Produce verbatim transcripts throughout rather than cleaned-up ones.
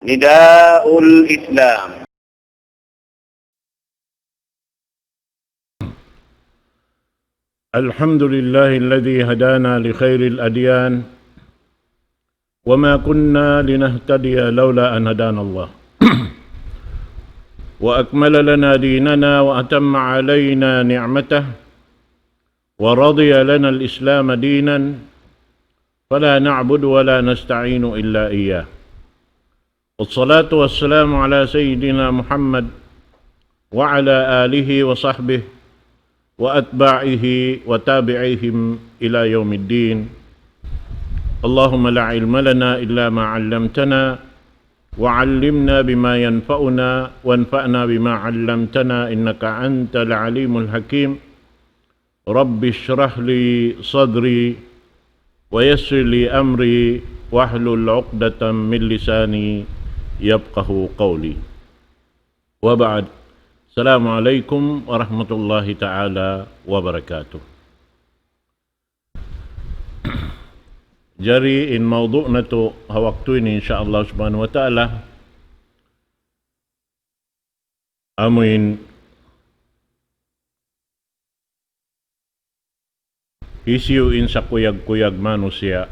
نداء الإسلام. الحمد لله الذي هدانا لخير الأديان، وما كنا لنهتدي لولا أن هدانا الله، وأكمل لنا ديننا وأتم علينا نعمته، ورضي لنا الإسلام دينا، فلا نعبد ولا نستعين إلا إياه. والصلاة والسلام على سيدنا محمد وعلى آله وصحبه وأتباعه وتابعيهم إلى يوم الدين. اللهم لا علم لنا إلا ما علمتنا، وعلمنا بما ينفعنا، وانفعنا بما علمتنا، إنك أنت العليم الحكيم. رب اشرح لي صدري ويسر لي أمري واحلل عقدة من لساني يفقه قولي. وبعد. السلام عليكم ورحمة الله تعالى وبركاته. Jari in mawdu' natu' ha waktu ini, insya Allah subhanahu wa ta'ala, amuin hisiyu in sakuyag-kuyag manusiya'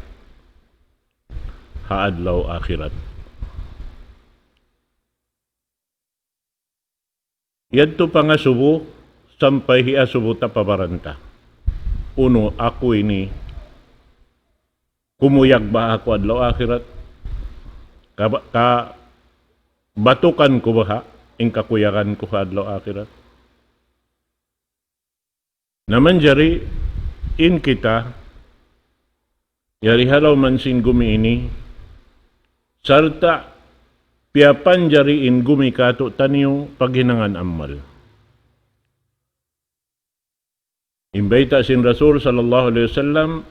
ha adlaw akhirat. Yadtu pangasubu sampay hiyasubu ta pa baran ta. Unu aku ini, kumuyag ba aku adlaw akhirat? Ka, kabatukan ku baha' in kakuyagan ku ha adlaw akhirat? Na manjari in kita, yari ha lawm sin gumi ini, sarta' piyapanjari in gumi kātu'niyu paghinangan amal. In bayta' sin Rasul sallallahu alayhi wasallam,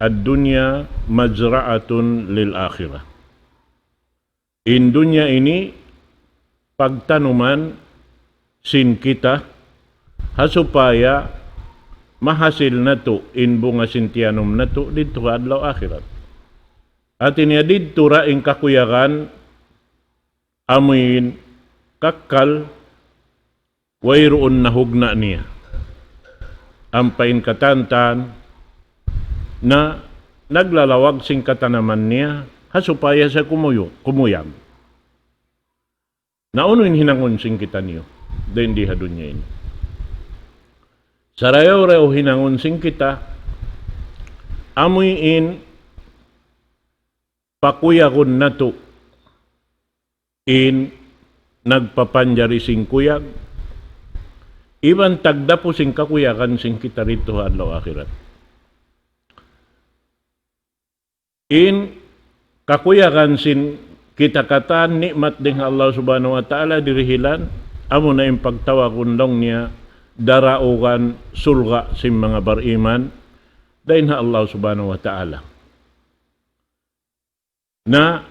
الدنيا مزرعة للآخرة. In dunya ini pagtanuman sin kita, ha supaya mahasil natu' in bunga sin tiyanum natu' didtu ha adlaw akhirat. Hāti niya didtu ra in kakuyagan, amuin kakkal, wayruun na hugna' niya. Ampa in katan-katan na naglalawag sin katanaman niya, ha supaya siya kumuyu-, kumuyag. Na unu in hinangun sin kitaniyu dayn di ha dunya ini? Sarayaw-rayaw hinangun sin kita, amuin pakuyagun natu' in nagpapanjari sin kuyag, iban tagdapu sin kakuyagan sin kita didtu ha adlaw akhirat. In kakuyagan sin kita katan ni'mat dayn ha Allah Subhanahu wa Ta'ala dirihilan, amuna in pagtawagun laung niya daraugan surga' sin manga bariman dayn ha Allah Subhanahu wa Ta'ala. Na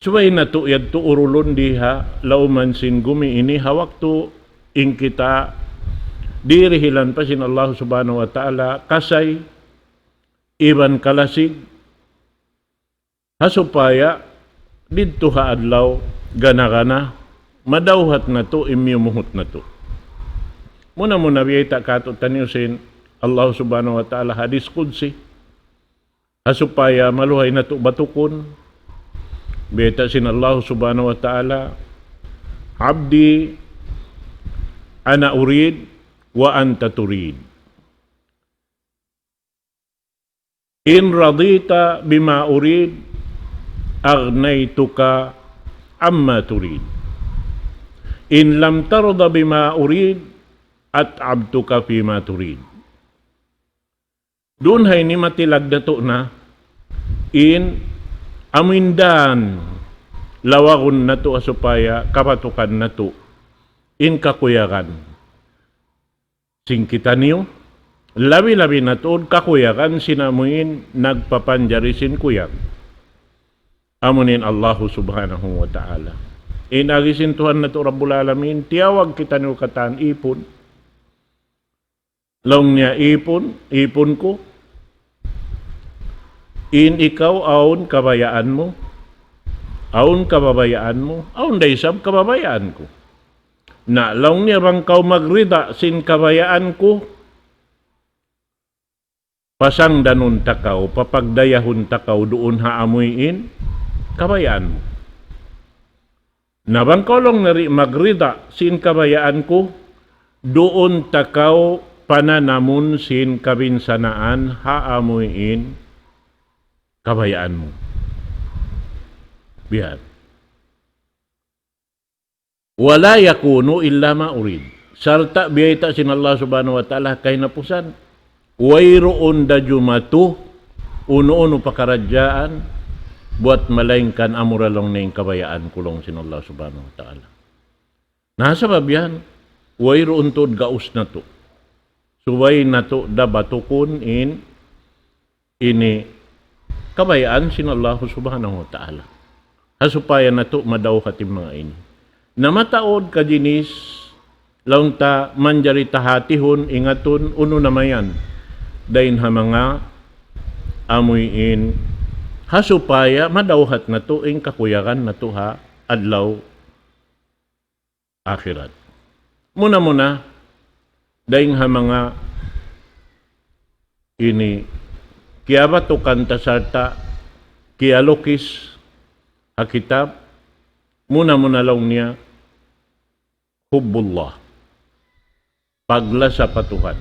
subay natu' yadtu urulun di ha lawm sin gumi ini ha waktu in kita dirihilan pa sin Allah Subhanahu wa Ta'ala kasay iban kalasig, ha supaya didtu ha adlaw gana-gana madawhat natu' in miyumuhut natu'. Muna-muna biyayta' kātu'niyu sin Allah Subhanahu wa Ta'ala hadis qudsi, ha supaya maluhay natu' batukun. Bayta' sin Allah Subhanahu wa Ta'ala, عبدي أنا أريد وأنت تريد. إن رضيت بما أريد أغنيتك عما تريد. إن لم ترض بما أريد أتعبتك فيما تريد. Duun ha ini matilag natu' na in amuin dan lawagun natu' ha supaya kabatukan natu' in kakuyagan sin kitaniyu, labi-labi na tuud kakuyagan sin amuin nagpapanjari sin kuyag, amuin Allahu Subhanahu wa Ta'ala. In agi sin Tuhan natu' Rabbul Alamin, tiyawag kitaniyu katan ipun. Laung niya, ipun, ipun ku, in ikaw awn kabayaan mu, Awn kababayaan mu, awn da isab kababayaan ku. Na laung niya bang kaw magrida sin kabayaan ku, pasangdanun ta kaw, papagdayahun ta kaw duun ha amuin kabayaan mu. Na bang kaw laung niya di' magrida sin kabayaan ku, duun ta kaw pananamun sin kabinsanaan ha amuin kabayaan mu. Biya' yan. ولا يكون إلا ما أريد. Sarta' biyayta' sin Allah Subhanahu wa Ta'ala kahinapusan. Wayruun da jumatu unu-unu pakaradjaan buwat malaingkan amura laung niya in kabayaan ku laung sin Allah Subhanahu wa Ta'ala. Na sabab yan, wayruun tuud gaus natu'. Subay natu' da batukun in ini kabayaan sin Allah Subhanahu wa Ta'ala. Ha supaya natu' madawhat in manga ini. Na mataud ka jinis, laung ta manjari ta hatihun, ingatun, unu na mayan. Dayn ha manga amuin, ha supaya madawhat natu' in kakuyagan natu' ha adlaw akhirat. Muna-muna, dayn ha manga ini kiyabatukan ta sarta' kiyalukis ha kitab, muna-muna laung niya, حب الله. Paglasa pa Tuhan.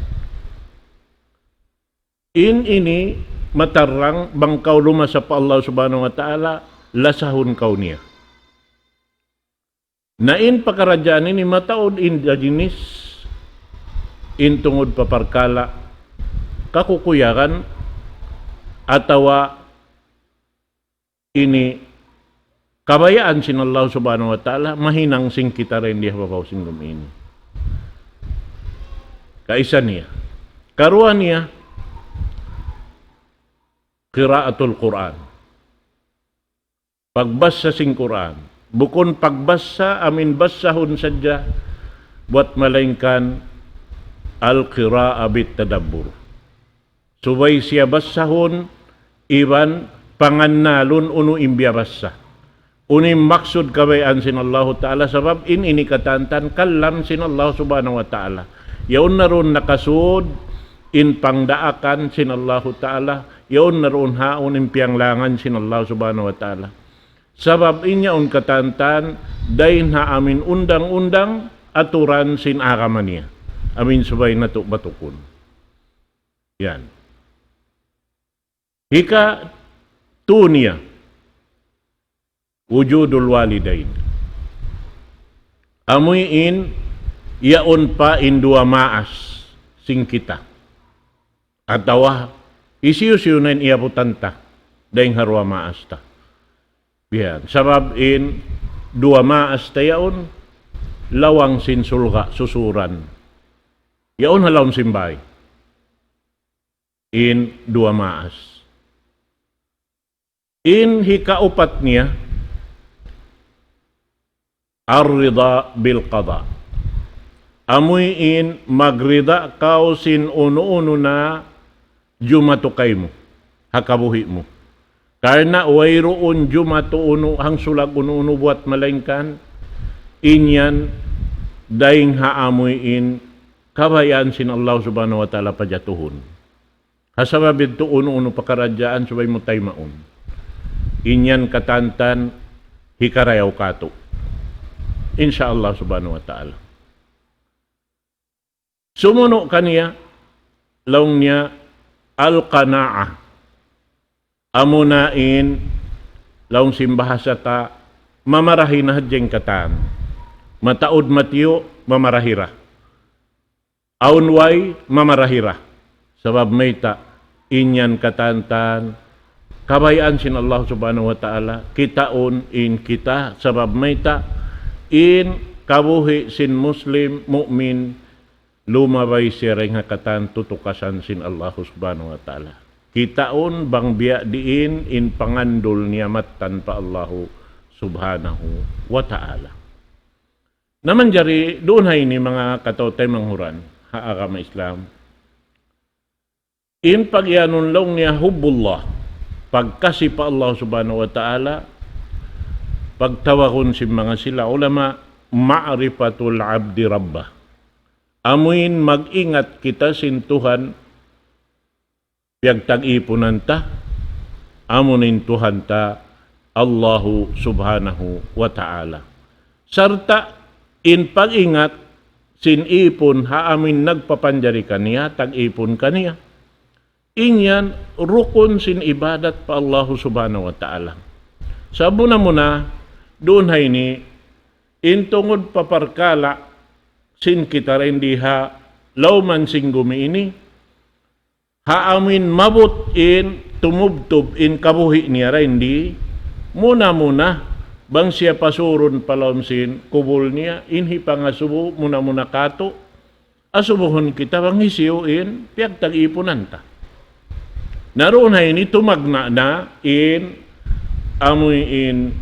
In ini matarrang bang kaw lumasa pa Allah Subhanahu wa Ta'ala, lasahun kaw niya. Na in pakaradjaan ini mataud in da jinis in tungud pa parkala' kakukuyagan atawa ini kabayaan sin Allah Subhanahu wa Ta'ala mahinang sin kita dayn di ha babaw sin lum ini. Kaisa niya. Karuwa niya, قراءة القرآن. Pagbasa sin Qur'an. Bukun pagbasa amuin basahun sadja buwat malaingkan القراءة بالتدبر. Subay siya basahun iban pangannalun unu in biyabasa. Unu in maksud kabayaan sin Allahu Ta'ala, sabab in ini katantan kalam sin Allah Subhanahu wa Ta'ala. Yaun na duun nakasud in pangdaakan sin Allahu Ta'ala, yaun na duun haun in piyanglangan sin Allah Subhanahu wa Ta'ala. Sabab in yaun katantan, dayn ha amuin undang-undang, aturan sin agama niya. Amuin subay natu' batukun. Yan. Hika tū niya, وجود الوالدين. Amuin yaun pa in duwa maas sin kita. Atawa hisiyu-siyu na in iyabutan ta dayn ha duwa maas ta. Biya' yan. Sabab in duwa maas ta yaun, lawang sin surga' susuran. Yaun ha lawm sin bāy. In duwa maas. In hikaupat niya, الرضا بالقضاء. Amuin magrida kaw sin unu-unu na jumatu kaymu, ha kabuhi' mu. Karna' wayruun jumatu unu, hangsulag unu-unu buwat malaingkan, in yan dayn ha amuin kabayaan sin Allah Subhanahu wa Ta'ala pajatuhun. Ha sabab yadtu unu-unu pakaradjaan subay mu taymaun. In yan katantan hikarayaw kātu'. Insya Allah Subhanahu wa Ta'ala. Sumunu' kaniya, laung niya, القناعة. Amuna in, laung sin bahasa ta, mamarahi na hadja in katan. Mataud matiyu', mamarahi ra. Awn way mamarahi ra. Sabab mayta', in yan katantan kabayaan sin Allah Subhanahu wa Ta'ala, kitaun in kita, sabab mayta', in kabuhi' sin Muslim, mu'min, lumabay siya dayn ha katan tutukasan sin Allah Subhanahu wa Ta'ala. Kitaun bang biya' diin in pangandul niya mattan pa Allah Subhanahu wa Ta'ala. Na manjari duun ha ini manga kataw-taymanghuran ha agama Islam. In pagiyanun laung niya hubbullah, pagkasi pa Allah Subhanahu wa Ta'ala, pagtawagun sin manga sila ulama, ma'rifatul abdi rabbah. Amuin mag-ingat kita sin Tuhan piyagtag-ipunan ta, amu in Tuhan ta, Allahu Subhanahu wa Ta'ala. Sarta' in pag-ingat sin ipun ha amuin nagpapanjari kaniya, tag-ipun kaniya. In yan rukun sin ibadat pa Allahu Subhanahu wa Ta'ala. Sa' muna-muna, duun ha ini, in tungud pa parkala' sin kita dayn di ha lawm sin gumi ini, ha amuin maabut in tumubtub in kabuhi' niya dayn di, muna-muna, bang siya pasurun pa lawm sin kubul niya, in hipangasubu muna-muna katu', asubuhun kita bang hisiyu in piyagtag-ipunan ta. Na duun ha ini tumagna' na in amuin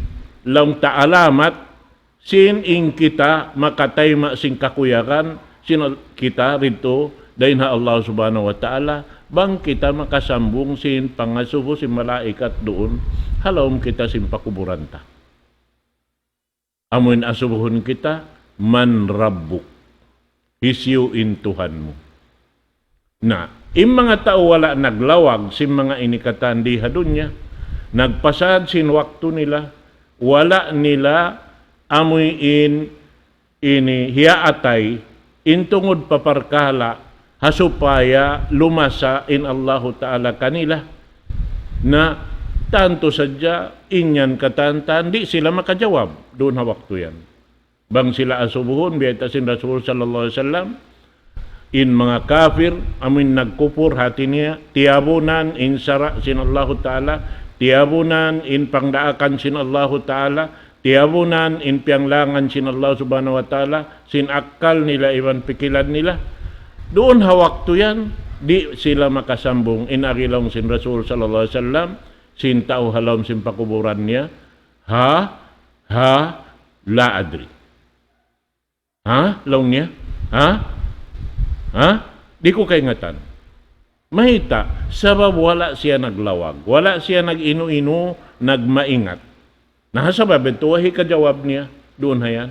laung ta alamat sin in kita makatayma' sin kakuyagan sin Al-, kita didtu dayn ha Allah Subhanahu wa Ta'ala, bang kita makasambung sin pangasubu sin malaikat duun ha lawm kita sin pakuburan ta. Amuin asubuhun kita, "Man rabbuk?" Hisiyu in Tuhan mu? Na, in manga tau wala' naglawag sin manga ini katan di ha dunya, nagpasad sin waktu nila, wala' nila amuin ini hiyaatay in tungud pa parkala' ha supaya lumasa in Allahu Ta'ala kanila. Na tantu sadja in yan katan-katan di' sila makajawab duun ha waktu yan. Bang sila asubuhun, biyayta' sin Rasul sallallahu alayhi wasallam, in manga kafir, amuin nagkupur, hati niya, tiyabunan in sara' sin Allahu Ta'ala, tiyabunan in pangdaakan sin Allahu Ta'ala, tiyabunan in piyanglangan sin Allah Subhanahu wa Ta'ala, sin akkal nila iban pikilan nila. Duun ha waktu yan, di' sila makasambung in agi laung sin Rasul sallallahu alayhi wasallam, sin tau ha lawm sin pakuburan niya, ha, ha, la adri. Ha? Laung niya? Ha? Ha? Di' ku kaingatan. Mayta', sabab wala' siya naglawag, wala' siya nag-inu-inu, nagmaingat. Na ha sabab yadtu, way hikajawab niya, duun ha yan.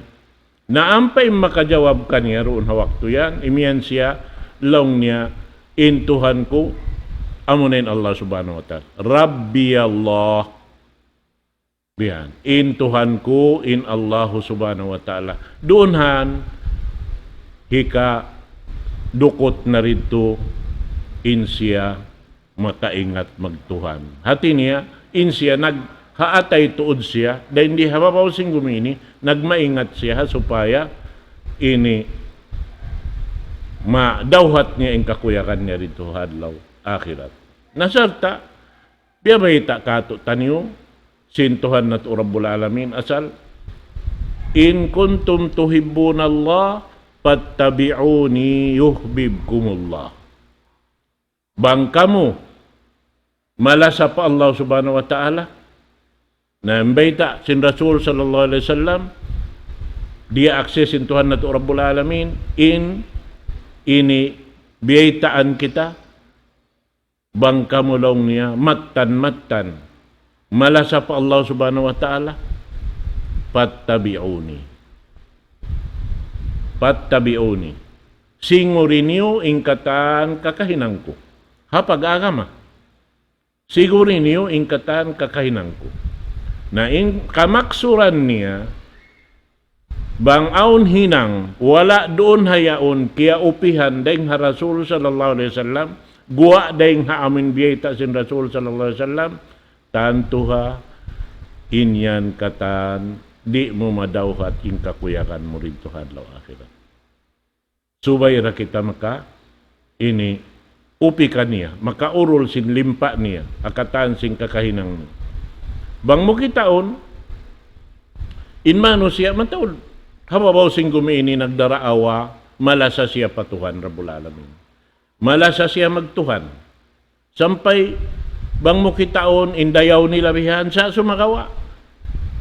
Na ampa in makajawab kaniya duun ha waktu yan, imiyan siya, laung niya, "In Tuhan ku, amuna in Allah Subhanahu wa Ta'ala. Rabbi Allah." Biya' yan. In Tuhan ku, in Allahu Subhanahu wa Ta'ala. Duun han, hikadukut na didtu, in siya makaingat magtuhan. Hati niya, in siya nag-, haatay tuud siya, dayn di ha babaw sin gumi ini, nagmaingat siya, ha supaya ini madawhat niya in kakuyagan niya didtu ha adlaw akhirat. Na sarta', biya' bayta' katu'taniyu, sin Tuhan natu' Rabbul Alamin, asal, "In kuntum tuhibbunallah, fattabi'uni yuhbibkumullah." Bang kamu malasa pa Allah Subhanahu wa Ta'ala, na bayta' sin Rasul sallallahu alayhi wasallam, diyaakses sin Tuhan natu' Rabbul Alamin, in ini biyaytaan kita, bang kamu laung niya, mattan-mattan, malasa pa Allah Subhanahu wa Ta'ala, fattabi'uni. Fattabi'uni. Siguri niyu in katan kakahinang ku. Ha pag-agama. Siguri niyu in katan kakahinang ku. Na in kamaksuran niya, bang awn hinang, wala' duun ha yaun kiyaupihan dayn ha Rasul sallallahu alayhi wasallam, guwa' dayn ha amuin biyayta' sin Rasul sallallahu alayhi wasallam, tantu ha in yan katan, di' mu madawhat in kakuyagan mu didtu ha adlaw akhirat. Subay da kita maka ini upi kaniya, makaurul sin limpa niya, ha katan sin kakahinang niya. Bang mu kitaun, in manusiya' mataud, ha babaw sin gumi ini nagdaraawa, malasa siya pa Tuhan Rabbul Alamin. Malasa siya magtuhan. Sampay bang mu kitaun in dayaw nila bihan, sa' sumagawa'.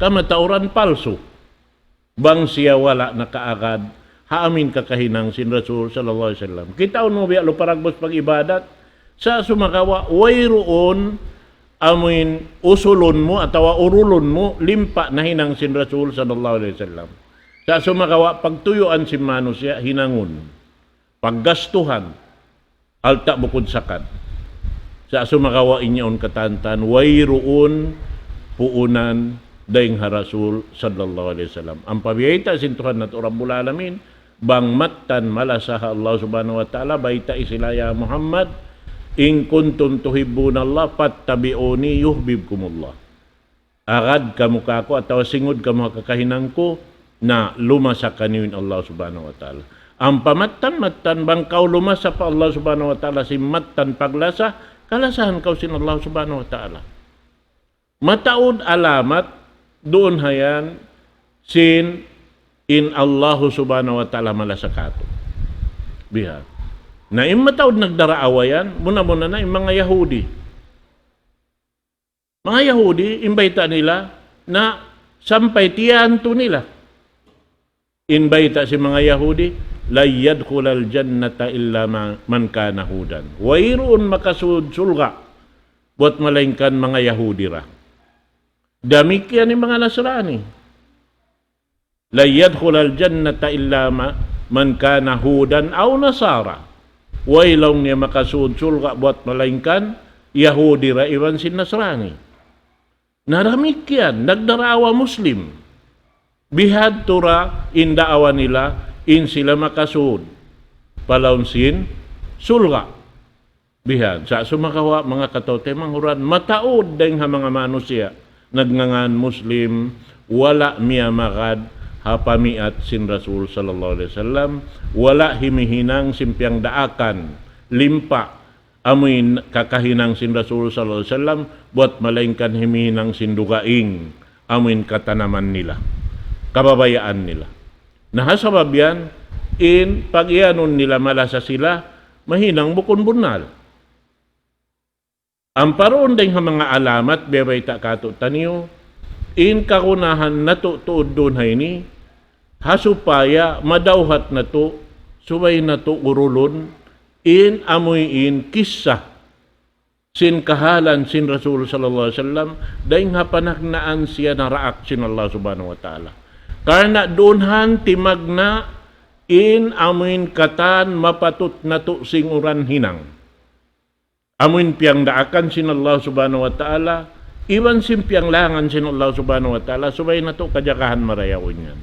Kamatauran palsu. Bang siya wala' nakaagad ha amuin kakahinang sin Rasul sallallahu alayhi wasallam. Kitaun mu biya' lupa dagbus pag-ibadat, sa' sumagawa' wayruun amuin usulun mu atawa urulun mu, limpa nahinang sin Rasul sallallahu alayhi wasallam. Sa' sumagawa' pagtuyuan sin manusiya', hinangun. Paggastuhan, alta' bukun sakat. Sa' sumagawa' in yaun katantan, wayruun puunan dayn ha Rasul sallallahu alayhi wasallam. Ampa biyayta' sin Tuhan natu' Rabbul Alamin, bang mattan malasa ha Allah subhanahu wa ta'ala, baytai sila, "Ya Muhammad, in kuntum tuhibbuna Allah, fattabi'uni yuhbibkumullah." Agad kamu kāku' atawa singud kamu ha kakahinang ku, na lumasa kaniyu in Allah subhanahu wa ta'ala. Ampa mattan-mattan bang kaw lumasa pa Allah subhanahu wa ta'ala sin mattan paglasa, kalasahan kaw sin Allah subhanahu wa ta'ala. Mataud alamat duun ha yan sin in Allah subhanahu wa ta'ala malasa kātu'. Biha. Na in mataud nagdaraawa yan, muna-muna na in manga Yahudi. Manga Yahudi, in bayta' nila, na sampay tiyantu nila. In bayta' sin manga Yahudi, "لن يدخل الجنة إلا من كان هودا." Wayruun makasud surga', buwat malaingkan manga Yahudi ra. Damikkiyan in manga Nasrani. "لن يدخل الجنة إلا ما-، من كان هودا أو نصارى." Way laung niya makasud surga' buwat malaingkan Yahudi ra iban sin Nasrani. Na damikkiyan, nagdaraawa Muslim. Bihadtu ra in daawa nila, in sila makasud pa lawm sin surga'. Bihan, sa' sumagawa' manga kataw-taymanghuran, mataud dayng ha manga manusiya', nagngangan Muslim, wala' miyamagad ha pamiat sin Rasul sallallahu alayhi wasallam, wala' himihinang sin piyangdaakan, limpa, amuin kakahinang sin Rasul sallallahu alayhi wasallam, buwat malaingkan himihinang sin dugaing, amuin katanaman nila, kababayaan nila. Na ha sabab yan, in pag-iyanun nila malasa sila, mahinang bukun bunnal. Ampa duun dayng ha manga alamat, biyabayta' kātu'niyu, in kagunahan natu' tuud duun ha ini, ha supaya madawhat natu', subay natu' urulun, in amuin kissa, sin kahalan sin Rasul sallallahu alayhi wasallam, dayng ha panagnaan siya naraak sin Allah subhanahu wa ta'ala. Karna' duun han timagna' in amuin katan mapatut natu' singuran hinang. Amuin piyangdaakan sin Allah subhanahu wa ta'ala, iban sin piyanglangan sin Allah subhanahu wa ta'ala, subay natu' kajagahan marayaw in yan.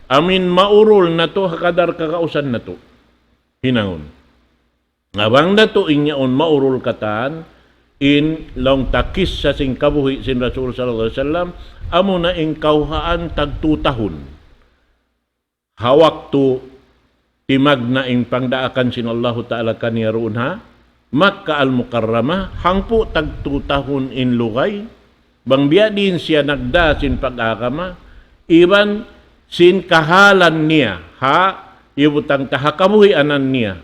Amuin maurul natu' ha kadar kagausan natu'. Hinangun. Na bang natu' in yaun maurul katan, in laung ta kissa sin kabuhi' sin Rasul sallallahu alayhi wasallam, amuna in kawhaan tag tū tahun. Ha waktu timagna' in pangdaakan sin Allahu Ta'ala kaniya duun ha Makkah Al-Mukarramah, hangpu' tag tū tahun in lugay, bang biya' diin siya nagdā sin pag-agama, iban sin kahalan niya, ha, iyubutang ta ha kabuhianan niya,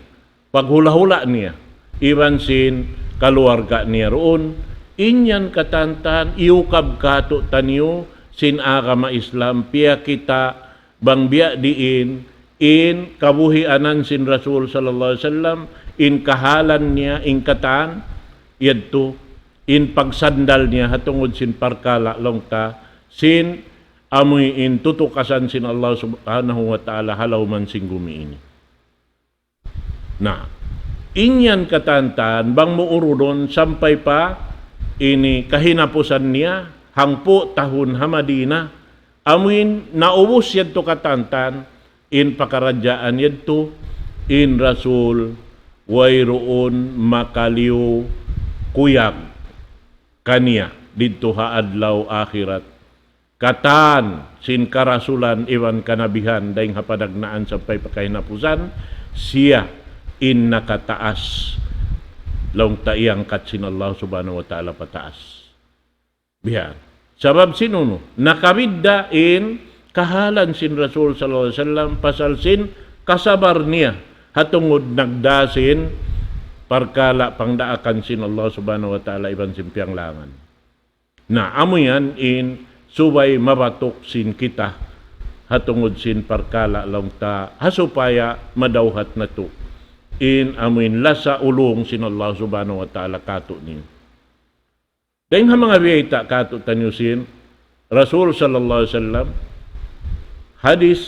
paghula'-hula' niya, iban sin kaluwarga niya duun, in yan katantan, iyukab kātu'niyu sin agama Islam, piyakita' bang biya' diin, in kabuhianan sin Rasul sallallahu alayhi wasallam, in kahalan niya, in katan, yadtu, in pagsandal niya, ha tungud sin parkala' laung ta, sin amuin tutukasan sin Allah subhanahu wa ta'ala ha lawm sin gumi ini. Na, in yan katantan, bang mu urulun sampay pa ini kahinapusan niya, hangpu' tahun ha Madina, amuin naubus yadtu katantan, in pakaradjaan yadtu, in Rasul, wayruun makaliyu kuyag kaniya, didtu ha adlaw akhirat. Katan sin karasulan iban kanabihan dayng ha panagnaan sampay pa kahinapusan, siya in nakataas, laung ta iyangkat sin Allah subhanahu wa ta'ala pataas. Bihan. Sabab sin unu, nakabidda' in kahalan sin Rasul sallallahu alayhi wasallam pasal sin kasabar niya, ha tungud nagdā sin parkala' pangdaakan sin Allah subhanahu wa ta'ala iban sin piyanglangan. Na, amu yan in subay mabatuk sin kita ha tungud sin parkala' laung ta, ha supaya madawhat natu' in amu in lasa ulung sin Allah subhanahu wa ta'ala kātu'niyu. Dayn ha manga biyayta' kātu'niyu sin Rasul sallallahu alayhi wasallam, hadith,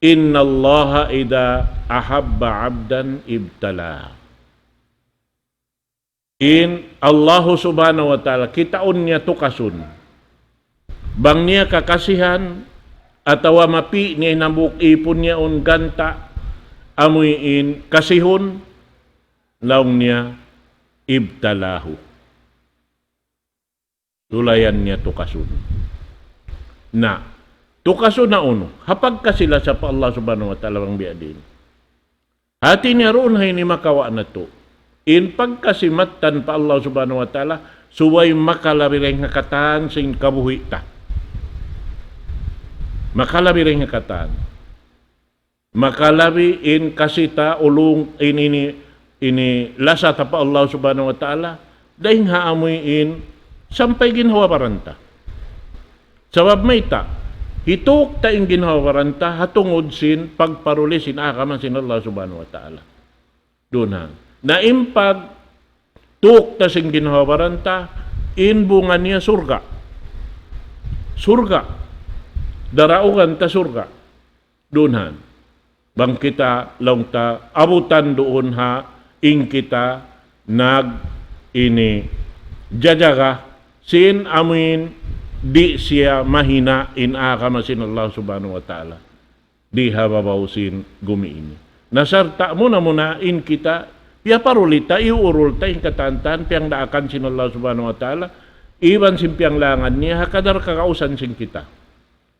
إن الله إذا أحب عبدا ابتلاه. In Allahu Subhanahu wa Ta'ala, kitaun niya tukasun. Bang niya kakasihan, atawa mapi' niya in hambuuk īpun niya yaun ganta', amuin kasihun, laung niya, ابتلاه. Sulayan niya tukasun. Na, tukasun na unu, ha pagkasi-lasa pa Allah Subhanahu wa Ta'ala bang biya' diin. Hāti niya duun ha ini makawa' natu'. In pagkasi mattan pa Allah Subhanahu wa Ta'ala, subay makalabi dayn ha katan sin kabuhi' ta. Makalabi dayn ha katan. Makalabi in kasi ta ulung in ini, ini lasa ta pa Allah Subhanahu wa Ta'ala, dayn ha amuin sampay ginhawa-baran ta. Sabab mayta', hituk ta in ginhawa-baran ta, ha tungud sin pagparuli sin agama sin Allah Subhanahu wa Ta'ala. Duun ha. Na in pagtuk ta sin ginhawa-baran ta, in bunga niya surga'. Surga'. Daraugan ta surga'. Duun ha. Bang kita laung ta abutan duun ha, in kita nag ini jajaga sin amuin di' siya mahina in agama sin Allah Subhanahu wa Ta'ala. Di ha babaw sin gumi ini. Na sarta' muna-muna in kita, piyaparuli ta, iyuurul ta in katan-katan, piyangdaakan sin Allah Subhanahu wa Ta'ala, iban sin piyanglangan niya, ha kadar kagausan sin kita.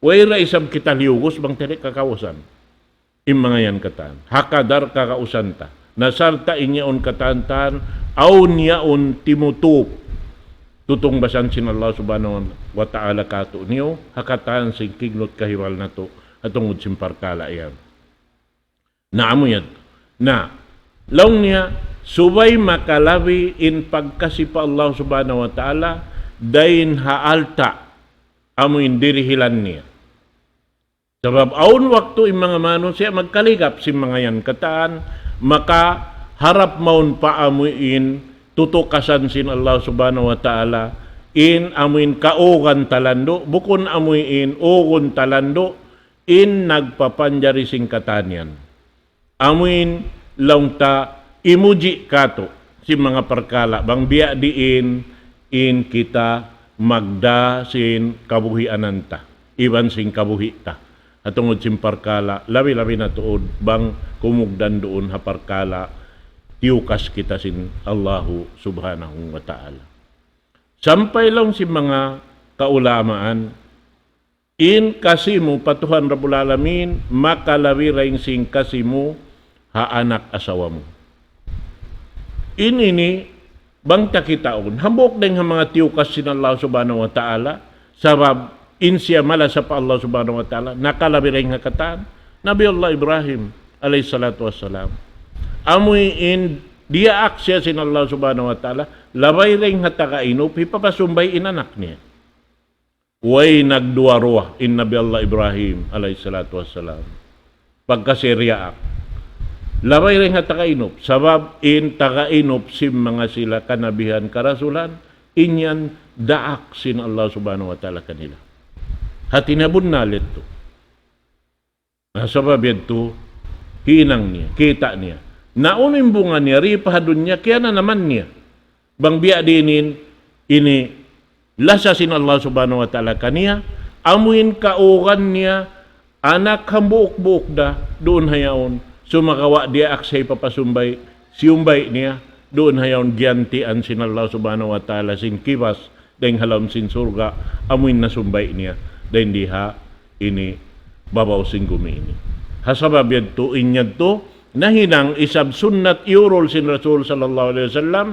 Way da isab kita liyugus bang tiri kagausan. In manga yan katan. Ha kadar kagausan ta. Na sarta' in yaun katan-katan, awn yaun timutup. Tutungbasan sin Allah Subhanahu wa Ta'ala kātu'niyu, ha katan sin kignut kahibal natu', ha tungud sin parkala' yan. Na amu yan. Na, laung niya, subay makalabi in pagkasi pa Allah Subhanahu wa Ta'ala, dayn ha alta', amu in dirihilan niya. Sabab awn waktu in manga manusiya' magkaligap sin manga yan katan, makaharap mawn pa amuin tutukasan sin Allah Subhanahu wa Ta'ala, in amuin kaugan talandu', bukun amuin ugun talandu', in nagpapanjari sin katan yan. Amuin laung ta imuji' kātu' sin manga parkala', bang biya' diin in kita magdā sin kabuhianan ta, iban sin kabuhi' ta. Ha tungud sin parkala', labi-labi na tuud bang kumugdan duun ha parkala', tiyukas kita sin Allahu Subhanahu wa Ta'ala. Sampay laung sin manga kaulamaan, in kasi mu pa Tuhan Rabbul Alamin, makalabi dayn sin kasi mu ha anak asawa mu. In ini, bang ta kitaun, hambuuk dayn ha manga tiyukas sin Allah Subhanahu wa Ta'ala, sabab in siya malasa pa Allah Subhanahu wa Ta'ala, nakalabi dayn ha katan, Nabi Allah Ibrahim, alayhi salatu wassalam. Amuin diyaak siya sin Allah Subhanahu wa Ta'ala, labay dayn ha taga Inop, hipapasumbay in anak niya. Way nagduwa-ruwa in Nabi Allah Ibrahim alayhi salatu wassalam. Pagka siya diyaak. Labay dayn ha taga Inop. Sabab in taga Inop sin manga sila kanabihan karasulan, in yan daak sin Allah Subhanahu wa Ta'ala kanila. Hāti niya bunnal yadtu. Na sabab yadtu, hinang niya, kita' niya. Na unu in bunga niya, di pa ha dunya, kiyananaman niya. Bang biya' diin in, ini lasa sin Allah Subhanahu wa Ta'ala kaniya, amuin kaugan niya, anak hambuuk-buuk da, duun ha yaun, sumagawa' diyaak siya hipapasumbay, siyumbay niya, duun ha yaun giyantian sin Allah Subhanahu wa Ta'ala sin kibas, dayn ha lawm sin surga', amuin nasumbay niya, dayn di ha ini babaw sin gumi ini. Ha sabab yadtu, in yadtu, nahinang isab sunnat iyurul sin Rasul sallallahu alayhi wasallam,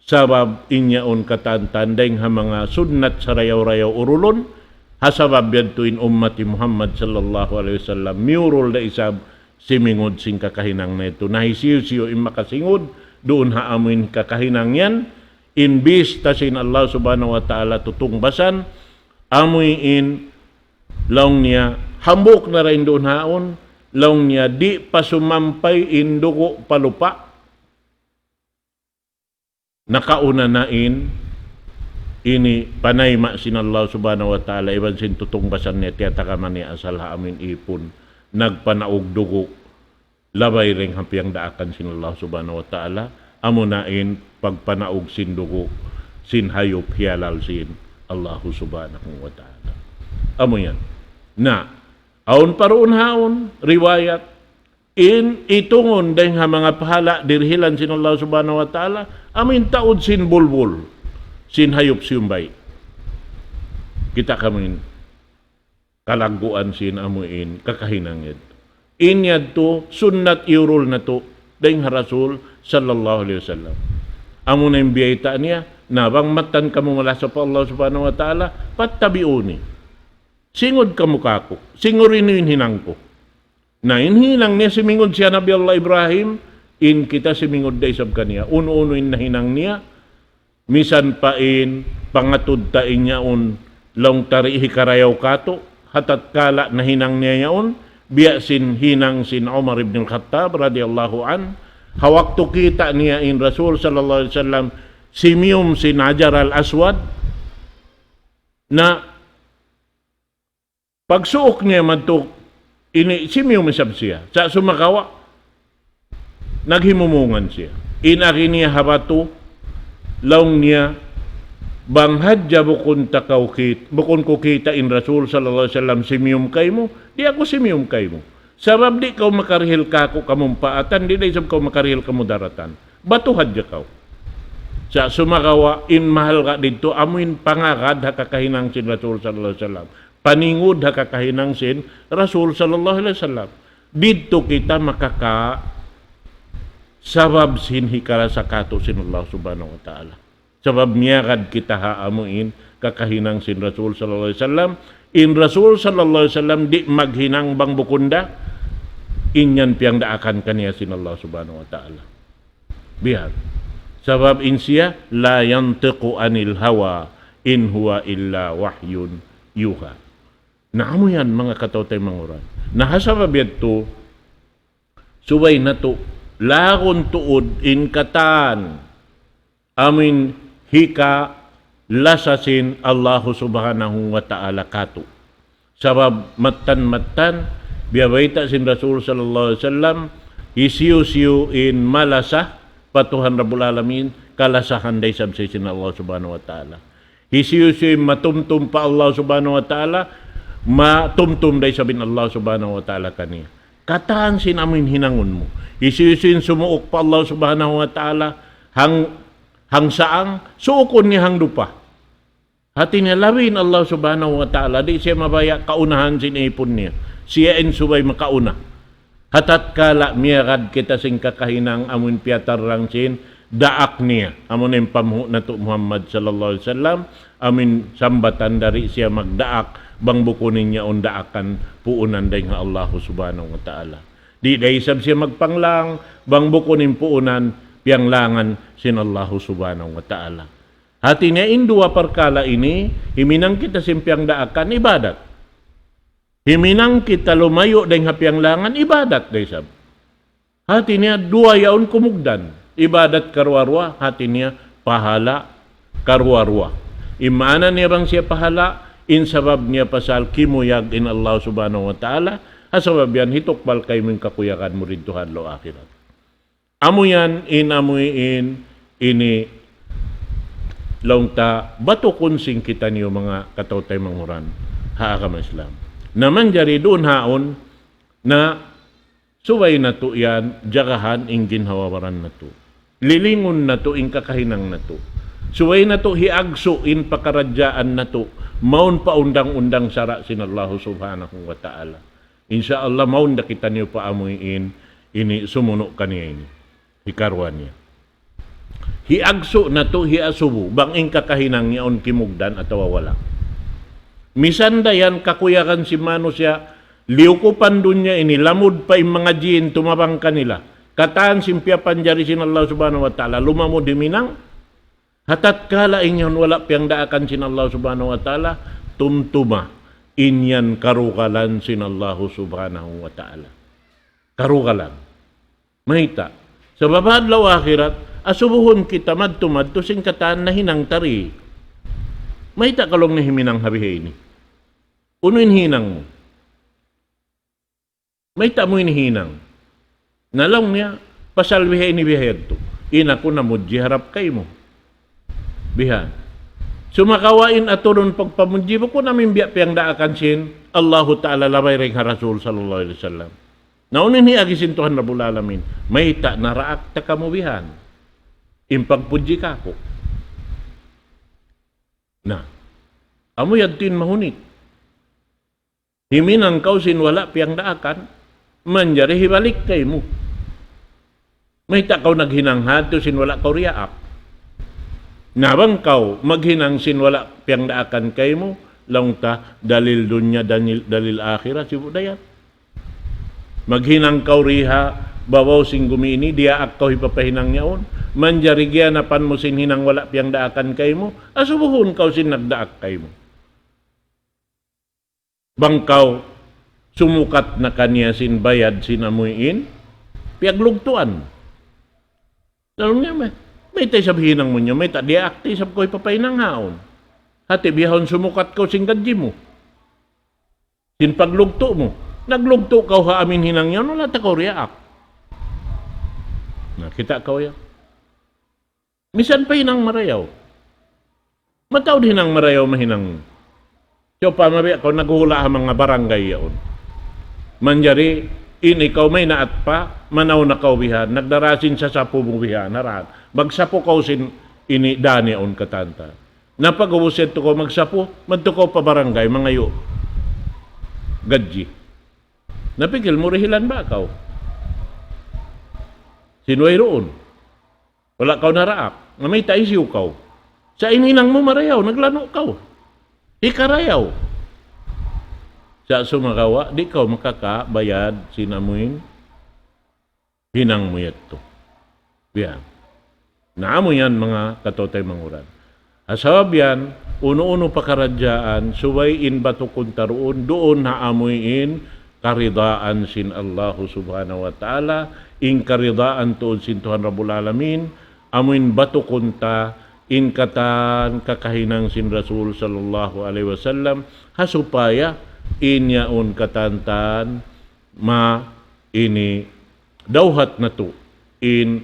sabab in yaun katan-katan dayn ha manga sunnat sarayaw-rayaw urulun, ha sabab yadtu in ummat hi Muhammad sallallahu alayhi wasallam, miyurul da isab simingud sin kakahinang na yadtu. Na hisiyu-siyu in makasingud, duun ha amuin kakahinang yan, in bista sin Allah Subhanahu wa Ta'ala tutungbasan, amuin laung niya, hambuuk na da in duun ha yaun, laung niya, di' pa sumampay in dugu' pa lupa', nakauna na in ini panayma' sin Allah Subhanahu wa Ta'ala, iban sin tutungbasan niya, tiyatagaman niya asal ha amuin ipun, nagpanaug dugu', labay dayn ha piyangdaakan sin Allah Subhanahu wa Ta'ala, amuna in pagpanaug sin dugu' sin hayup hiyalal sin Allah Subhanahu wa Ta'ala. Amu yan. Na, awn pa duun haun, riwayat, in itungun dayn ha manga pahala' dirihilan sin Allah Subhanahu wa Ta'ala, amuin taud sin bulbul, sin hayup siyumbay. Kita' kamu in kalagguan sin amuin kakahinang yadtu. In yadtu sunnat iyurul natu' dayn ha Rasul sallallahu alayhi wasallam. Amuna in biyayta' niya, na bang mattan kamu malasa pa Allah Subhanahu wa Ta'ala, فاتبعوني. Singud kamu kāku', singud ini in hinang ku. Na in hinang niya simingud siya Nabi Allah Ibrahim, in kita simingud da isab kaniya. Unu-unu in nahinang niya, misan pa in pangatud ta in yaun laung ta di' hikarayaw kātu', ha tatkala nahinang niya yaun, biya' sin hinang sin Umar ibn al-Khattab radiyallahu anhu, ha waktu kita' niya in Rasul sallallahu alayhi wasallam simiyum sin Hajar al-Aswad, na pagsuuk niya madtu, ini simiyum isab siya. Sa' sumagawa', naghimumungan siya. In agi niya ha batu, laung niya, bang hadja bukun ta kaw kit-, bukun ku kita' in Rasul sallallahu alayhi wasallam simiyum kaymu, di' aku simiyum kaymu. Sabab di' kaw makarihil kāku' kamumpaatan, di' da isab kaw makarihil kamudaratan. Batu hadja kaw. Sa' sumagawa' in mahalga' didtu, amuin pangagad ha kakahinang sin Rasul sallallahu alayhi wasallam. Paningud ha kakahinang sin Rasul sallallahu alayhi wasallam. Didtu kita makaka-, sabab sin hikalasa kātu' sin Allah Subhanahu wa Ta'ala. Sabab miyagad kita ha amuin kakahinang sin Rasul sallallahu alayhi wasallam. In Rasul sallallahu alayhi wasallam di' maghinang bang bukun da, in yan piyangdaakan kaniya sin Allah Subhanahu wa Ta'ala. Biya' hādtu. Sabab in siya, لا ينطق عن الهوى إن هو إلا وحي يوحى. Na amu yan, manga kataw-taymanghuran. Na ha sabab yadtu, subay natu' lagun tuud in katan amuin hikalasa sin Allahu Subhanahu wa Ta'ala kātu'. Sabab mattan-mattan, biyabayta' sin Rasul sallallahu alayhi wasallam, hisiyu-siyu in malasa pa Tuhan Rabbul Alamin, kalasahan da isab siya sin Allah Subhanahu wa Ta'ala. Hisiyu-siyu in matumtum pa Allah Subhanahu wa Ta'ala, matumtum da isab in Allah Subhanahu wa Ta'ala kaniya. Katan sin amuin hinangun mu. Hisiyu-siyu in sumuuk pa Allah Subhanahu wa Ta'ala, hang, hang saang, suukun niya hang dupa. Hati niya labi in Allah Subhanahu wa Ta'ala, di' siya mabaya' kaunahan sin ipun niya. Siya in subay makauna. Ha tatkala miyagad kita sin kakahinang amuin piyatarrang sin daak niya. Amu na in panghu' natu' Muhammad sallallahu alayhi wasallam, amuin sambatan dari siya magdaak, bang bukun in yaun daakan puunan dayn ha Allahu Subhanahu wa Ta'ala. Di' da isab siya magpanglang, bang bukun in puunan piyanglangan sin Allahu Subhanahu wa Ta'ala. Hati niya in duwa parkala' ini, himinang kita sin piyangdaakan ibadat. Himinang kita lumayu' dayn ha piyanglangan ibadat da isab. Hati niya duwa yaun kumugdan. Ibadat karuwa-ruwa, hati niya pahala' karuwa-ruwa. In maana niya bang siya pahala', in sabab niya pasal kimuyag in Allah Subhanahu wa Ta'ala, ha sabab yan hitukbal kaymu in kakuyagan mu didtu ha adlaw akhirat. Amu yan, in amu in, ini, laung ta, batukun sin kitaniyu manga kataw-taymanghuran ha agama Islam. Na manjari duun haun, na subay natu' yan, jagahan in ginhawa-baran natu'. Lilingun natu' in kakahinang natu'. Subay natu' hiagsu' in pakaradjaan natu', mawn pa undang-undang sara' sin Allahu Subhanahu wa Ta'ala. Insya Allah, mawn da kitaniyu pa amu in, ini sumunu' kaniya ini. Hikaruwa niya. Hiagsu' natu', hiasubu, bang in kakahinang yaun kimugdan atawa wala'. Misan da yan kakuyagan sin manusiya', liyukupan dunya ini, lamud pa in manga jin tumabang kanila. Katan sin piyapanjari sin Allah Subhanahu wa Ta'ala, lumamud himinang, ha tatkala in yan wala' piyangdaakan sin Allah Subhanahu wa Ta'ala, tumtuma in yan karugalan sin Allah Subhanahu wa Ta'ala. Karugalan. Mayta'? Sabab ha adlaw akhirat, asubuhun kita madtu-madtu sin katan nahinang ta di. Mayta' kaw laung niya himinang ha biha ini? Unu in hinang mu? Mayta' mu ini hinang? Na laung niya, pasal biha ini biha yadtu. In aku namudji harap kaymu. Biha. Sumagawa' in aturun pagpamudji bukun amu in biya' piyagdaakan sin Allahu Ta'ala labay dayn ha Rasul sallallahu alayhi wasallam. Na unu in agi sin Tuhan Rabbul Alamin? Mayta' naraak ta kamu bihan? In pagpudji kaku'. Na, amu yadtu in mahunit. Himinang kaw sin wala' piyagdaakan, manjari hibalik kaymu. Mayta' kaw naghinang hadtu sin wala' kaw riyaak? Na bang kaw maghinang sin wala' piyagdaakan kaymu, laung ta dalil dunya, dalil, dalil akhirat, sibu' da yan. Maghinang kaw di ha babaw sin gumi ini, diyaak kaw hipapahinang yaun. Manjari giyanapan mu sin hinang wala' piyagdaakan kaymu, asubuhun kaw sin nagdaak kaymu. Bang kaw sumukat na kaniya sin bayad sin amuin piyaglugtuan. Laung niya, "May, mayta' isab hinang mu niya, mayta' diyaak ta isab kaw hipapahinang yaun. Hati bihaun sumukat kaw sin gadji mu. Sin paglugtu' mu. Naglugtu' kaw ha amin hinang yaun, wala' ta kaw riyaak." Na, kita' kaw yan. Misan pa hinang marayaw. Mataud hinang marayaw mahinang. Sawpama biya' kaw naghula' ha manga barangay yaun. Manjari, in ikaw maynaat pa, manaw na kaw bihan, nagdara sin sasapu mu bihan, harap. Magsapu kaw sin ini dan yaun katantan. Na pag-ubus yadtu kaw magsapu, madtu kaw pa barangay, mangayu' gadji. Na pikil mu dihilan ba kaw? Sin wayruun. Wala' kaw naraak. Na mayta' hisiyu kaw? Sa' in hinang mu marayaw, naglanu' kaw. Hikarayaw. Sa' sumagawa', di' kaw makakabayad sin amuin hinang mu yadtu. Biya'. Na amu yan manga kataw-taymanghuran. Ha sabab yan, unu-unu pakaradjaan, subay in batukun ta duun, duun ha amuin karidaan sin Allahu Subhanahu wa Ta'ala, in karidaan tuud sin Tuhan Rabbul Alamin, amuin batukun ta in katan kakahinang sin Rasul sallallahu alayhi wasallam, ha supaya in yaun katantan ma ini dawhat natu' in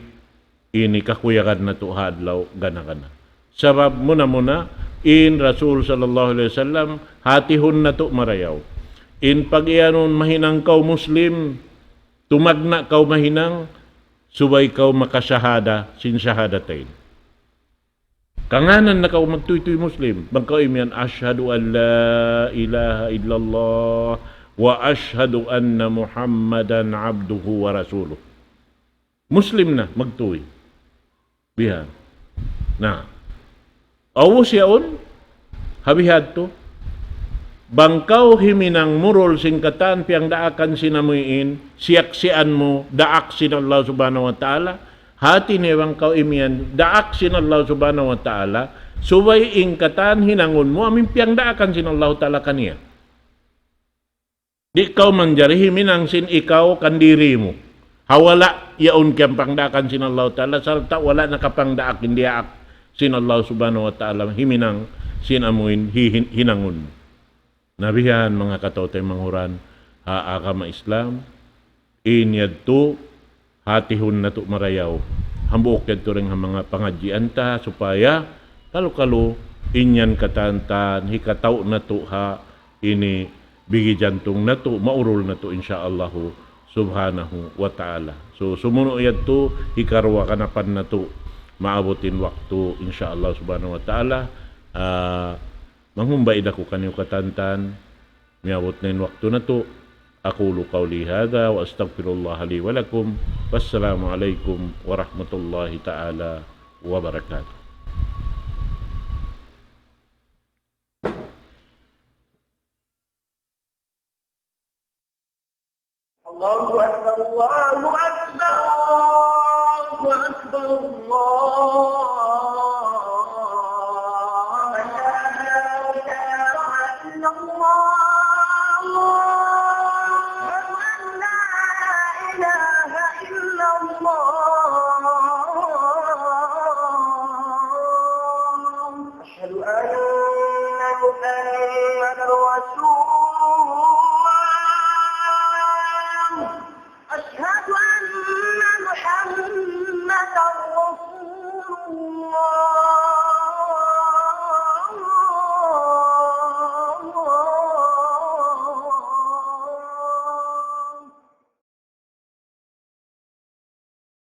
ini kakuyagan natu' ha adlaw gana-gana. Sabab muna-muna, in Rasul sallallahu alayhi wasallam, hatihun natu' marayaw. In pag-iyanun mahinang kaw Muslim, tumagna' kaw mahinang, subay kaw makashahada, sin shahadatain. Kangānan na kaw magtuytuy Muslim. Bang kaw imiyan, "Ashhadu an la ilaha illallah wa ashhadu anna Muhammadan abduhu wa rasuluh." Muslim na, magtuy. Bihan. Na. Ubus yaun, ha bihadtu. Bang kaw himinang murul sin katan piyagdaakan sin amuin, siyaksian mu, daak sin Allah Subhanahu wa Ta'ala, hati niya bang kaw imiyan, daak sin Allah Subhanahu wa Ta'ala, subay in katan hinangun mu, amuin piyagdaakan sin Allah Ta'ala kaniya. Di' kaw manjari himinang sin ikaw kandiri mu. Ha wala' yaun kiyapangdaakan sin Allah Ta'ala, sarta' wala' nakapangdaak in diyaak sin Allah Subhanahu wa Ta'ala, himinang sin amuin hi-, hin-, hinangun. Na bihan manga kataw-taymanghuran ha agama Islam, in yadtu hatihun natu' marayaw. Hambuuk yadtu dayn ha manga pangadjian ta supaya kalu-kalu in yan katantan hikatau natu' ha ini bigi jantung natu', maurul natu' insya Allahu Subhanahu wa Ta'ala. So, sumunu' yadtu hikaruwa ganapan natu' maabut in waktu insya Allah Subhanahu wa Ta'ala. Ah, Manghumbay da aku kaniyu katantan, miyabut na in waktu natu'. أقول قولي هذا وأستغفر الله لي ولكم. والسلام عليكم ورحمة الله تعالى وبركاته. الله أكبر، الله أكبر، الله أكبر، الله أكبر. أشهد أن لا إله إلا الله.